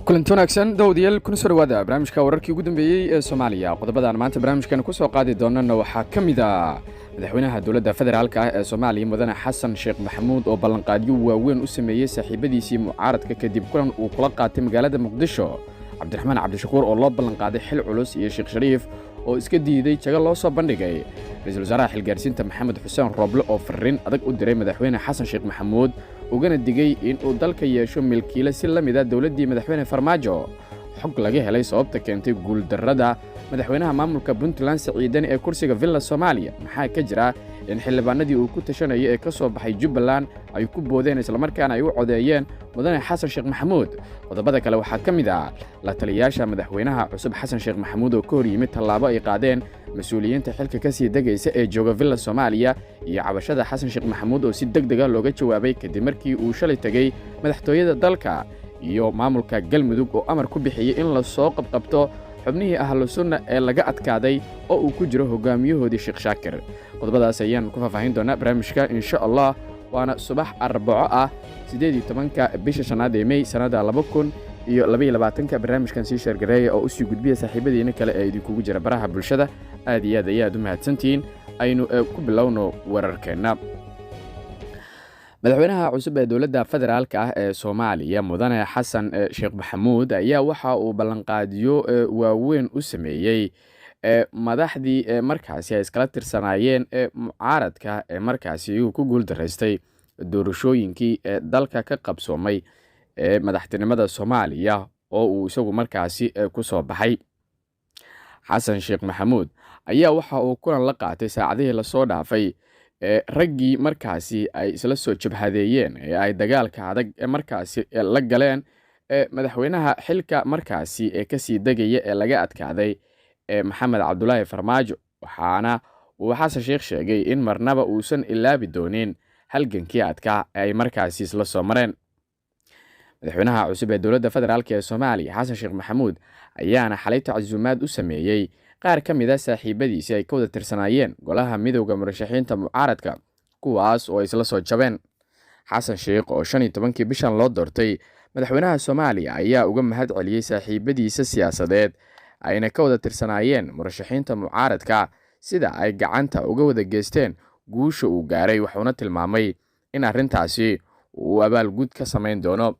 Kulanti wanaagsan dawadayaal, kuna soo dhawaada barnaamijka wararkii ugu dambeeyey ee Soomaaliya. Qodobadan maanta barnaamijkan kusoo qaadi doonana waxaa ka mid a madaxweynaha dowladda federaalka ah ee Soomaaliya, mudane Xasan Sheekh Maxamuud, oo ballanqaadyo waaweyn u sameeyey saaxiibadiisii mucaaradka kadib kulan uu kula qaatay magaalada Muqdisho. Cabdiraxmaan Cabdishakuur oo loo ballanqaaday xil culus iyo Sheekh Shariif oo iska diiday jago loo soo bandhigay. Ra-iisul wasaaraha xilgaarsiinta Maxamed Xuseen Rooble oo fariin adag u diray madaxweyne Xasan Sheekh Maxamuud, ugana digay inuu dalka yeesho milkiile si la mid a dowladdii madaxweyne Farmaajo. Xog laga helay sababta keentay guuldarrada madaxweynaha maamulka Puntland Siciidani ee kursiga Villa Soomaaliya. Maxaa ka jira in xildhibaanadii uu ku tashanayay ee ka soo baxay Jubbaland ay ku boodeen islamarkaana ay u codeeyeen mudane Xasan Sheekh Maxamuud? Qodobada kale waxaa ka mid ah la taliyayaasha madaxweynaha cusub Xasan Sheekh Maxamuud oo ka hor yimid tallaabo ay qaadeen mas-uuliyiinta xilka ka sii degaysa ee jooga Villa Soomaaliya, iyo cabashada Xasan Sheekh Maxamuud oo si deg dega looga jawaabay kadib markii uu shalay tegey madaxtooyada dalka, iyo maamulka Galmudug oo amar ku bixiyey in lasoo qabqabto xubnihii Ahlu Sunna ee laga adkaaday oo uu ku jiro hogaamiyahoodii Sheekh Shaakir. Qodobadaas ayaan ku faahfaahin doonaa barnaamijka, insha Allah. Waana subax Arbaco ah, 18-ka bisha shanaad ee Mey, sannadda 2022-ka. Barnaamijkan sii share gareeya oo usii gudbiya saaxiibadiina kale ee idinkugu jira baraha bulshada. Aad iyo aad ayaad u mahadsantihiin. Aynu ku bilowno wararkeenna. Madaxweynaha cusub ee dowladda federaalka ah ee Soomaaliya, mudane Xasan Sheekh Maxamuud, ayaa waxa uu ballanqaadyo waaweyn u sameeyey madaxdii markaasi ay iskala tirsanaayeen mucaaradka ee markaasi uu ku guuldaraystay doorashooyinkii ee dalka ka qabsoomay ee madaxtinimada Soomaaliya oo uu isagu markaasi ku soo baxay. Xasan Sheekh Maxamuud ayaa waxa uu kulan la qaatay saacadihii lasoo dhaafay raggii markaasi ay isla soo jabhadeeyeen ee ay dagaalka adag markaasi la galeen madaxweynaha xilka markaasi ee kasii degaya ee laga adkaaday ee Maxamed Cabdulaahi Farmaajo. Waxaana uu Xasan Sheekh sheegay in marnaba uusan ilaabi doonin halgankii adkaa ee ay markaasi isla soo mareen. Madaxweynaha cusub ee dowladda federaalka ee Soomaaliya, Xasan Sheekh Maxamuud, ayaana xalay tacasuumaad u sameeyey qaar ka mid a saaxiibadiisi ay ka wada tirsanaayeen golaha midowda murashaxiinta mucaaradka, kuwaas oo ay isla soo jabeen. Xasan Sheekh oo 15-kii bishan loo doortay madaxweynaha Soomaaliya ayaa uga mahad celiyey saaxiibadiisa siyaasadeed ayna ka wada tirsanaayeen murashaxiinta mucaaradka sida ay gacanta uga wada geysteen guusha uu gaaray, wuxuuna tilmaamay in arrintaasi uu abaalgud ka samayn doono.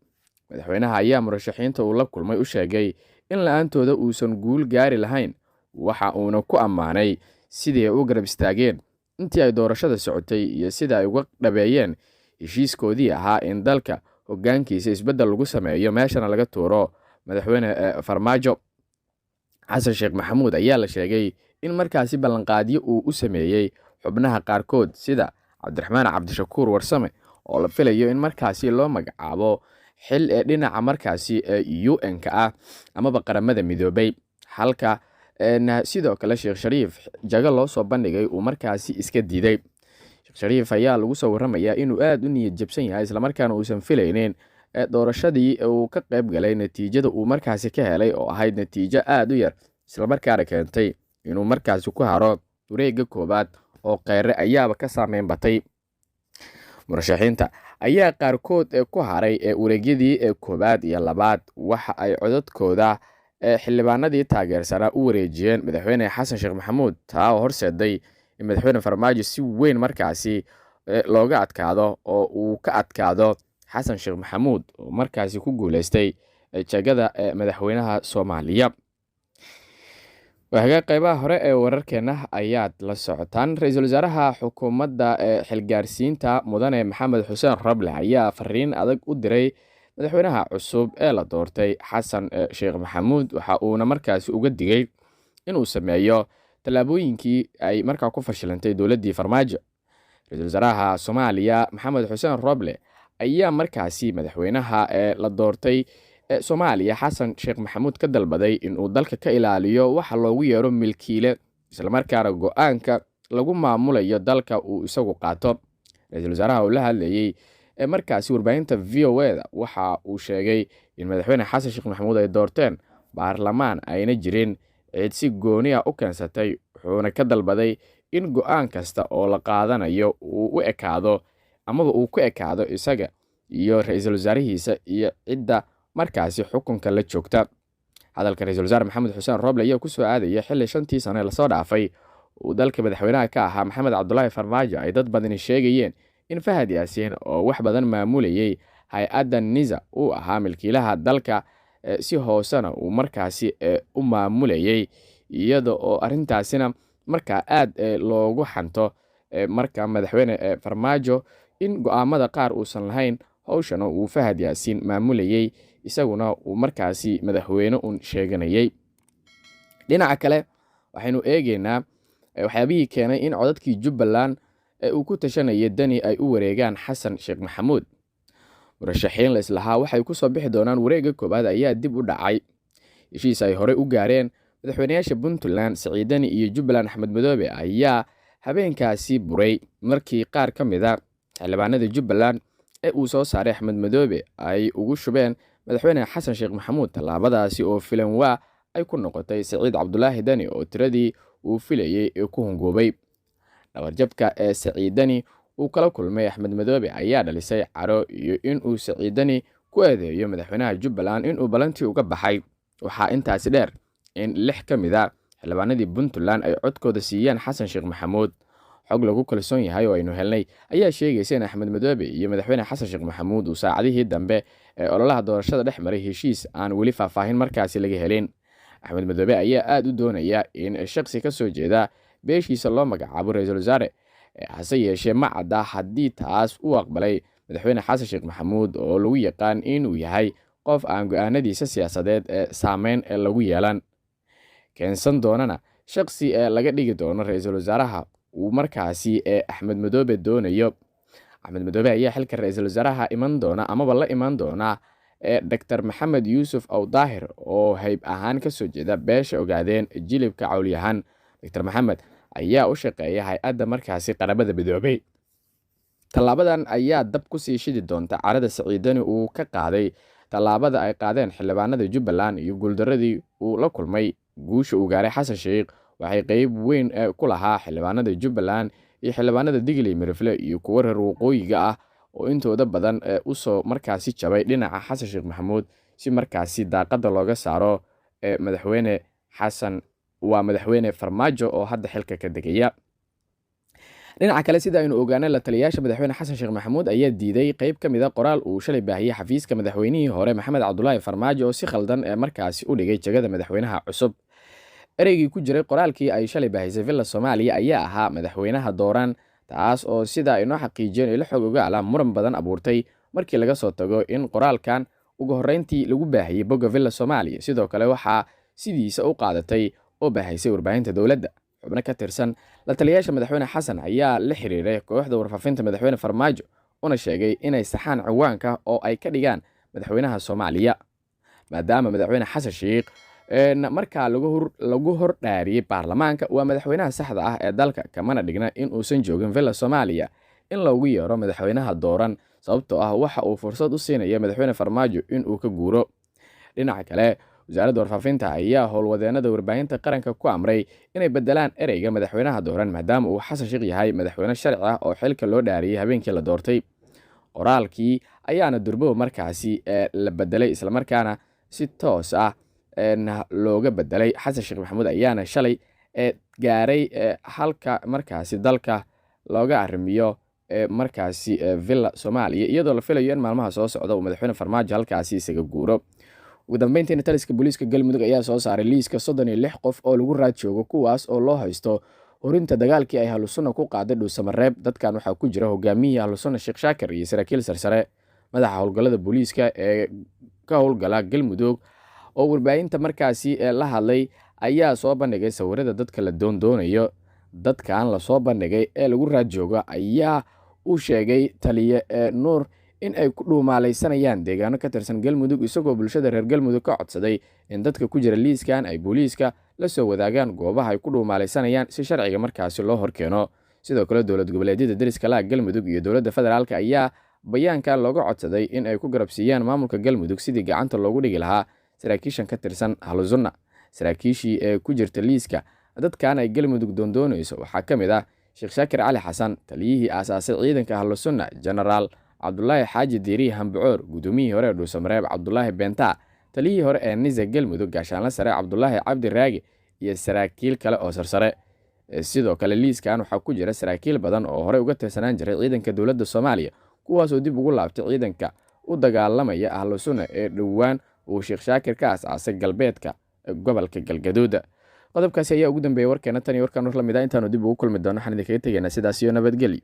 Madaxweynaha ayaa murashaxiinta uu la kulmay u sheegay in la-aantooda uusan guul gaari lahayn, waxa uuna ku ammaanay sidii ay u garab istaageen intii ay doorashada socotay iyo sida ay uga dhabeeyeen heshiiskoodii ahaa in dalka hoggaankiisa isbeddel lagu sameeyo, meeshana laga tuuro madaxweyne Farmaajo. Xasan Sheekh Maxamuud ayaa la sheegay in markaasi ballanqaadyo uu u sameeyey xubnaha qaarkood, sida Cabdiraxmaan Cabdishakuur Warsame oo la filayo in markaasi loo magacaabo xil ee dhinaca markaasi UN-ka ah amaba Qaramada Midoobay, halka sidoo kale Sheekh Shariif jago loo soo bandhigay uu markaasi iska diiday. Sheekh Shariif ayaa lagu soo warramayaa inuu aada u niyad jabsan yahay, islamarkaana uusan filaynin doorashadii uu ka qayb galay natiijada uu markaasi ka helay oo ahayd natiijo aada u yar, islamarkaana keentay inuu markaasi ku haro wareegga koowaad oo Kheyre ayaaba ka saameyn batay. Murashaxiinta ayaa qaarkood ku haray ee wareegyadii ee koowaad iyo labaad waxa ay codadkooda xildhibaanadii taageersanaa u wareejiyeen madaxweyne Xasan Sheekh Maxamuud, taa oo horseeday in madaxweyne Farmaajo si weyn markaasi looga adkaado oo uu ka adkaado Xasan Sheekh Maxamuud oo markaasi ku guuleystay jagada madaxweynaha Soomaaliya. Waaga qeybaha hore ee wararkeena ayaad la socotaan. Ra-iisul wasaaraha xukuumadda ee xilgaarsiinta, mudane Maxamed Xuseen Rable, ayaa fariin adag u diray madaxweynaha cusub ee la doortay, Xasan Sheekh Maxamuud, waxa uuna markaasi uga digay inuu sameeyo tallaabooyinkii ay markaa ku fashilantay dowladdii Farmaajo. Ra-iisul wasaaraha Soomaaliya Maxamed Xuseen Roble ayaa markaasi madaxweynaha ee la doortay Soomaaliya, Xasan Sheekh Maxamuud, ka dalbaday inuu dalka ka ilaaliyo waxa loogu yeero milkiile, islamarkaana go-aanka lagu maamulayo dalka uu isagu qaato. Ra-iisul wasaaraha uu la hadlayey ee markaasi warbaahinta VOA da waxa uu sheegay in madaxweyne Xasan Sheekh Maxamuud ay doorteen baarlamaan, ayna jirin cid si gooni ah u keensatay, wuxuuna ka dalbaday in go-aan kasta oo la qaadanayo uu u ekaado amaba uu ku ekaado isaga iyo ra-iisul wasaarihiisa iyo cidda markaasi xukunka la joogta. Hadalka ra-iisul wasaare Maxamed Xuseen Roble ayaa kusoo aadaya xilli 5tii sano ee lasoo dhaafay uu dalka madaxweynaha ka ahaa Maxamed Cabdulaahi Farmaajo ay dad badani sheegayeen in Fahad Yaasiin oo wax badan maamulayay hay-adda NISA uu ahaa milkiilaha dalka, si hoosena uu markaasi u maamulayay, iyada oo arrintaasina markaa aad loogu xanto marka madaxweyne Farmaajo in go-aamada qaar uusan lahayn, howshana uu Fahad Yaasiin maamulayay, isaguna uu markaasi madaxweyne un sheeganayay. Dhinaca kale, waxaynu eegeynaa waxyaabihii keenay in codadkii Jubbaland ee uu ku tashanayay Deni ay u wareegaan Xasan Sheekh Maxamuud. Murashaxiin la islahaa waxay ku soo bixi doonaan wareegga koowaad ayaa dib u dhacay. Heshiis ay horey u gaareen madaxweynayaasha Puntland Siciid Deni iyo Jubbaland Axmed Madoobe ayaa habeenkaasi buray markii qaar ka mid a xildhibaanada Jubbaland ee uu soo saaray Axmed Madoobe ay ugu shubeen madaxweyne Xasan Sheekh Maxamuud. Tallaabadaasi oo filan waa ay ku noqotay Siciid Cabdulaahi Deni oo tiradii uu filayey ee ku hungoobay. Dhabarjabka ee Siciid Deni uu kala kulmay Axmed Madoobe ayaa dhalisay caro iyo inuu Siciid Deni ku eedeeyo madaxweynaha Jubbaland inuu balantii uga baxay. Waxaa intaasi dheer in 6 ka mid a xildhibaanadii Puntland ay codkooda siiyeen Xasan Sheekh Maxamuud. Xog lagu kalsoon yahay oo aynu helnay ayaa sheegaysa in Axmed Madoobe iyo madaxweyne Xasan Sheekh Maxamuud uu saacadihii dambe ee ololaha doorashada dhex maray heshiis aan weli faahfaahin markaasi laga helin. Axmed Madoobe ayaa aada u doonaya in shaksi ka soo jeeda beeshiisa loo magacaabo ra-iisul wasaare, hase yeeshee ma cadda haddii taas uu aqbalay madaxweyne Xasan Sheekh Maxamuud oo lagu yaqaan inuu yahay qof aan go-aanadiisa siyaasadeed ee saameyn lagu yeelan, keensan doonana shaksi ee laga dhigi doono ra-iisul wasaaraha uu markaasi ee Axmed Madoobe doonayo. Axmed Madoobe ayaa xilka ra-iisul wasaaraha iman doona amaba la iman doona ee Doctor Maxamed Yuusuf Awdaahir oo hayb ahaan kasoo jeeda beesha Ogaadeen, jilibka Cawlyahan. Doctor Maxamed ayaa u shaqeeya hay-adda markaasi Qaramada Midoobey. Tallaabadan ayaa dab kusii shidi doonta carada Siciid Deni uu ka qaaday tallaabada ay qaadeen xildhibaanada Jubbaland iyo guuldaradii uu la kulmay. Guusha uu gaaray Xasan Sheikh waxay qeyb weyn ku lahaa xildhibaanada Jubbaland iyo xildhibaanada Digli Mirifle iyo kuwo reer waqooyiga ah oo intooda badan usoo markaasi jabay dhinaca Xasan Sheekh Maxamuud si markaasi daaqada looga saaro madaxweyne Xasan, waa madaxweyne Farmaajo oo hadda xilka ka degaya. Dhinaca kale, sida aynu ogaanay, la taliyayaasha madaxweyne Xasan Sheekh Maxamuud ayaa diiday qeyb ka mid a qoraal uu shalay baahiyey xafiiska madaxweynihii hore Maxamed Cabdulaahi Farmaajo oo si khaldan ee markaasi u dhigay jagada madaxweynaha cusub. Ereygii ku jiray qoraalkii ay shalay baahisay Villa Soomaaliya ayaa ahaa "madaxweynaha dooran", taas oo sida aynoo xaqiijiyeen ilo xog ogaala muran badan abuurtay. Markii laga soo tago in qoraalkan ugu horreyntii lagu baahiyey bogga Villa Soomaaliya, sidoo kale waxaa sidiisa u qaadatay oo baahaysay warbaahinta dowladda. Xubno ka tirsan la taliyayaasha madaxweyne Xasan ayaa la xiriiray kooxda warfaafinta madaxweyne Farmaajo una sheegay inay saxaan ciwaanka oo ay ka dhigaan madaxweynaha Soomaaliya, maadaama madaxweyne Xasan Sheikh markaa lagu hor dhaariyey baarlamaanka waa madaxweynaha saxda ah ee dalka, kamana dhigna in uusan joogin Villa Soomaaliya in loogu yeero madaxweynaha dooran, sababtoo ah waxa uu fursad u siinaya madaxweyne Farmaajo in uu ka guuro. Dhinaca kale, wasaaradda warfaafinta ayaa howlwadeenada warbaahinta qaranka ku amray inay bedelaan ereyga madaxweynaha dooran, maadaama uu Xasan Sheekh yahay madaxweyne sharci ah oo xilka loo dhaariyey habeenkii la doortay. Qoraalkii ayaana durbow markaasi la bedelay, islamarkaana si toos ah looga bedelay. Xasan Sheekh Maxamuud ayaana shalay gaaray halka markaasi dalka looga arrimiyo, markaasi Villa Soomaaliya, iyadoo la filayo in maalmaha soo socda uu madaxweyne Farmaajo halkaasi isaga guuro. Ugu dambeyntiina, taliska booliiska Galmudug ayaa soo saaray liiska 36 qof oo lagu raad joogo, kuwaas oo loo haysto horinta dagaalkii ay Ahlusunna ku qaaday Dhuusamareeb. Dadkan waxaa ku jira hogaamiyihii Ahlusunna Sheekh Shaakir iyo saraakiil sarsare. Madaxa howlgallada booliiska ee ka howlgala Galmudug oo warbaahinta markaasi la hadlay ayaa soo bandhigay sawirada dadka la doondoonayo. Dadkan lasoo bandhigay ee lagu raad joogo ayaa u sheegay taliye ee Nuur in ay ku dhuumaalaysanayaan deegaano ka tirsan Galmudug, isagoo bulshada reer Galmudug ka codsaday in dadka ku jira liiskan ay booliiska la soo wadaagaan goobaha ay ku dhuumaalaysanayaan si sharciga markaasi loo horkeeno. Sidoo kale, dowlad goboleedyada deriska laha Galmudug iyo dowladda federaalka ayaa bayaankan looga codsaday in ay ku garabsiiyaan maamulka Galmudug sidii gacanta loogu dhigi lahaa saraakiishan ka tirsan Ahlusunna. Saraakiishii ee ku jirta liiska dadkan ay Galmudug doondoonayso waxaa ka mid ah Sheekh Shaakir Cali Xasan, taliyihii aasaasay ciidanka Ahlusunna, Genaraal Cabdulaahi Xaaji Diiriyi Hambacoor, gudoomiyihii hore ee Dhuusamareeb Cabdulaahi Beentaa, taliyihii hore ee NISA Galmudug Gaashaanle Sare Cabdulaahi Cabdi Raagi iyo saraakiil kale oo sarsare. Sidoo kale liiskan waxaa ku jira saraakiil badan oo horey uga tirsanaan jiray ciidanka dowladda Soomaaliya, kuwaasoo dib ugu laabtay ciidanka u dagaalamaya Ahlu Sunna ee dhowaan uu Sheekh Shaakir ka as-aasay galbeedka gobolka Galgaduud. Qodobkaasi ayaa ugu dambeeyay warkeena. Tan iyo warkaan war lamid ah intaanu dib ugu kulmi doono, waxaan idinkaga tegaynaa sidaas iyo nabadgelyo.